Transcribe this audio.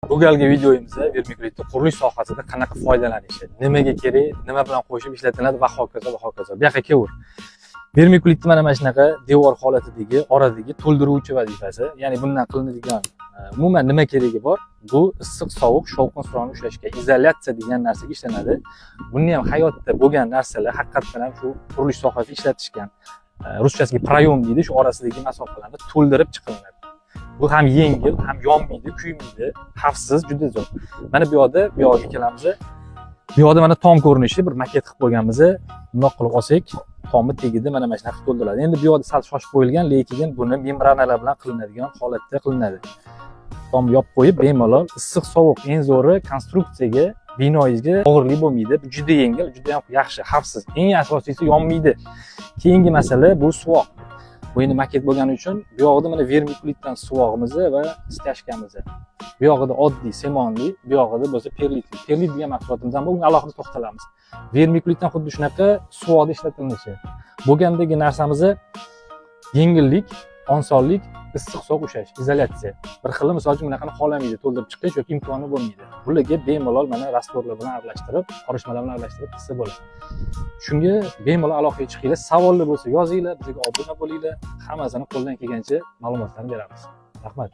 Bu galgi videoyimizda vermikulitni qurilish sohasida qanaqa foydalanishi, nimaga kerak, nima bilan qo'shib ishlatiladi va hokazo va hokazo. Bu yoqqa kelaver. Vermikulitni mana shunaqa devor holatidagi, oradagi to'ldiruvchi vazifasi, ya'ni bundan qilinadigan umuman nima keragi bor? Bu issiq, sovuq, shovqin suronni ushlashga, izolyatsiya degan narsaga ishlanadi. Buni ham hayotda bo'lgan narsalar haqiqatdan ham shu qurilish sohasida ishlatishgan. Ruschasiga проём deydi, shu orasidagi masofalarni to'ldirib chiqilinadi. Bu ham yengil, ham yonmaydi, kuymaydi, xavfsiz, juda zo'r. Mana bu yoqda, bu yoqqa kelamiz. Bu yoqda mana tom ko'rinishi, bir maket qilib qo'yganmiz. Bundoq qilib olsak, tomni tagida mana shunaqa qilib to'ldiriladi. Endi bu yoqda sal shoshib qo'yilgan, lekin buni membranalar bilan qilinadigan holatda qilinadi. Tomni yopib qo'yib, bemalol issiq, sovuq, eng zo'ri konstruksiyaga, binoyingizga og'irlik bo'lmaydi. Bu juda yengil, juda ham yaxshi, xavfsiz. Eng asosiysi, yonmaydi. Keyingi masala bu suvoq. Bu endi maket bo'lgani uchun bu yoqda mana vermikulitdan suvog'imiz va стяжка miz. Bu yog'ida oddiy semonli, bu yog'ida bo'lsa perlitli. Perlit degan mahsulotimiz ham bor, unga alohida to'xtalamiz. Vermikulitdan xuddi shunaqa suvoqda ishlatilinishi. Bo'lgandagi narsamizni yengillik, osonlik, issiq, sovuq ushlash, izolyatsiya. Bir xili, misol uchun, bunaqani xohlamaydi to'ldirib chiqish yoki imkoni bo'lmaydi. Bularga bemalol mana раствор lar bilan aralashtirib, qorishmalar bilan aralashtirib qilsa bo'ladi. Shunga bemalol aloqaga chiqinglar, savollar bo'lsa yozinglar, bizga obuna bo'linglar, hammasini qo'ldan kelgancha ma'lumotlarni beramiz. Rahmat.